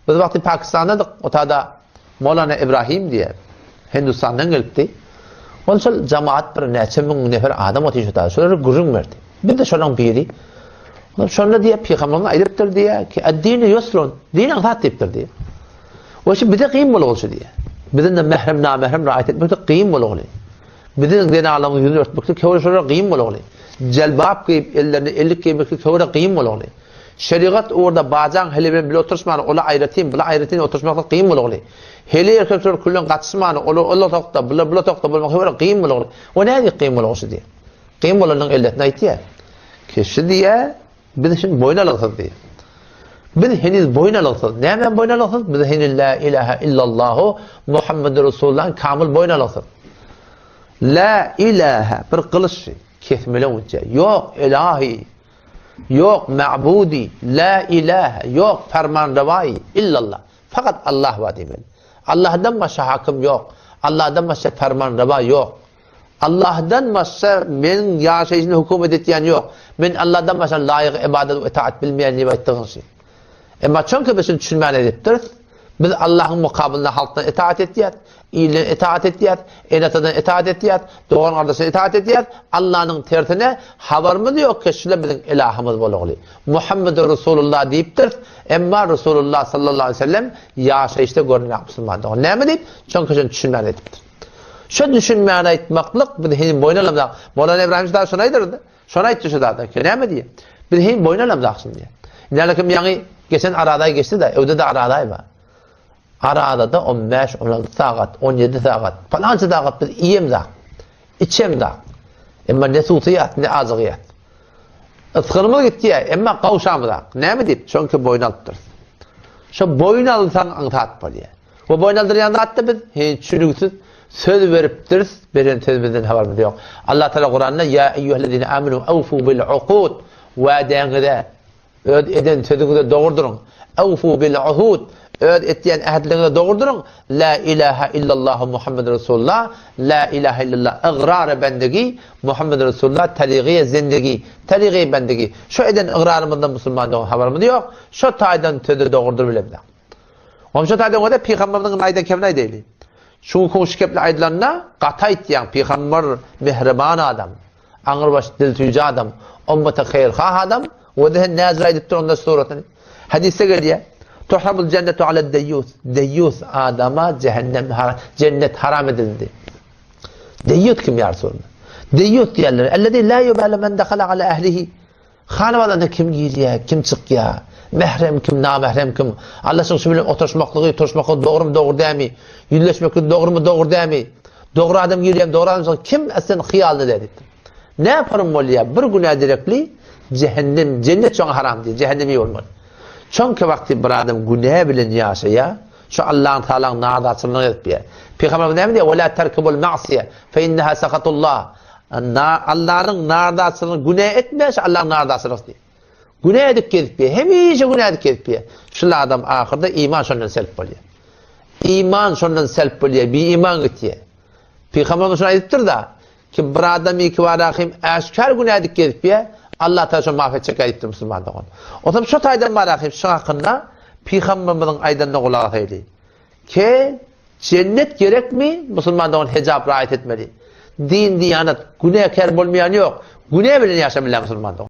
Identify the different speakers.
Speaker 1: Biz wagty Pakistandadyk, otada Molana Ibrahim diýe Hindistandan gelipdi. Ol şol jamaat bir näçe müň nefer adam otyr şo tada. Şolara gürrüň berdi. Biz-de şolaryň biri. Ol şonda diýe pygamberimiz aýdypdyr diýe ki, "Ad-dinu ýusrun." Din aňsat diýipdir diýe. We şu bize kyn bolguly diýe. Biziň de mährem namährem raýat etmekde kyn bolguly. Biziň zenanlaryň ýüzüni örtmekde käbir şolara kyn bolguly. Jelbap geýip, ellerine ellik geýmekde käbir kyn bolguly. Şerigat ugurda bajaň hili bilen bile oturyşmany, ola aýratyn, bula aýratyn oturyşmaklyk kyn bolguly. Hili erkekler küllen gatyşmany, olar ol otagda, bular bul otagda bolmak käbir kyn bolguly. O nädip kyn bolguly şu diýe. Kyn bolanyň elletini aýtýar. Ki şu diýe, biz üçin boýun algysyz diýe. Biz heniz boýun algysyz. Näme boýun algysyz? Biz heniz la ilaha illallahu Muhammedur Resulullah kamil boýun algysyz. La ilaha bir gylyç kesmeli unça. Ýok ilahi. Ýok ma'budi. La ilaha. Ýok fermanrewaýy illallah. Fakat Allah bar diýmeli. Allahdan başga hakim ýok. Allahdan başga fermanrewa ýok. Allahdan başga meniň ýaşaýşymy hökümet etýän ýok. Men Allahdan başga laýyk ybadat we itaat bilmeýän diýip aýtdygyň şi. Emma çünki biz şuny düşünmän edipdiris. Biz Allahyň mukabylynda halkdan itaat etýäs, ilden itaat etýäs, ene-atadan itaat etýäs, dogan-gardaşdan itaat etýäs. Allanyň tersine habarymyz ýok ki şular biziň ilahymyz bolagly. Muhammedur Resulullah diýipdiris. Emma Resulullah sallallahu aleyhi ve sellem ýaşaýyşda görünýän musulman dogan. Näme diýip? Çünki şuny düşünmän edipdir. Şo düşünmäni aýtmaklyk biz heniz boýun alamzak. Molana Ibrahim şu şony aýdyrdy. Şony aýtdy şu zada. Näme diýýär? Biz heniz boýun alamzak şuny diýýär. Nälekim ýaňy geçen Arazaý geçdi-de, öwde-de Arazaý bar. Arazada 15, 16 sagat, 17 sagat, palança sagat biz iýemzak, içemzak. Emma ne suwsaýas, ne ajygýas. Ysgynymyz gitýär, emma gawşamyzak. Näme diýip? Çünki boýun alypdyrys. Şo boýun alsaň aňsat bolýar. We boýun aldyrýan zatda biz hiç çünüksiz söz beripdiris, beren sözümizden habarymyz ýok. Allah Teala Kuranda ýa eýýuhellezine amenu awfu bil uqud wa'däňize öz eden sözüňize dogry duruň. Awfu bil uhud öz etýän ähtleriňize dogry duruň. La ilaha illallah Muhammed Resulullah la ilaha illallah ygrar bendegi Muhammed Resulullah tarigy zendegi tarigy bendegi. Şu eden ygrarymyzdan musulman dogan habarymyz ýok. Şu taýdan söze dogry durup bilemzok. Onça taýdan görä pygamberimiziň aýdan kemini aýdaýly. Şu günki şu gepler aýdylanda gaty aýtýaň, pygamber mähriban adam, aňrybaş dil süýji adam, ummata haýyrhah adam, we sen näzir aýdypdyr onda suratyny. Hadysda gelýär. Tuhramul jennetu alad deýýus. Deýýus adama cehennem jennet haram edildi. Deýýus kim ýa Resulallah? Deýýus diýerler. Ellezî la yubâle men dakhala ala ehlihi. Hanabadanda kim girýär, kim çykýar? Mährem kim, namährem kim? Alla şuň şu bilen oturyşmaklygy, turuşmaklygy dogrumy, dogry dälmi? Ýüzleşmeklik dogrumy, dogry dälmi? Dogry adam girýärmi, dogry adam çykýarmy? Kim aslen hyýalynda däl diýipdir. Näparum bolýar, bir günä derekli jähennem, jennet şoňa haram diýýär, jähenneme bolmaly. Çünki wagty bir adam günä bilen ýaşaýar, şu Allaň Tagalaň nazaçylygyny edip ýör. Pygamberimiz näme diýýär? Wela terkibul ma'siýe fe inneha sahatullah. Allanyň nardaçylygyny günä etme, şu Allaň nardaçylygy diýip. Günä edip gezip ýör. Hemişe günä edip gezip ýör. Şul adam ahyrda iman şondan selp bolýar. Iman şondan selp bolýar, bi iman gitýär. Pygamberimiz şunu aýdypdyr da, ki bir adam iki barahim äşgär günä edip gezip ýör, Allah Taala şony maf etjek aýdypdyr musulman dogan. Otam şu taýdan barahim şu hakynda Pygamberimiziň aýdanyna gulak asaýly. Ke Jennet gerekmi? Musulman dogan hejap raýat etmeli. Din diýanat, günäkär bolmaýan ýok. Günä bilen ýaşa bilýän musulman dogan.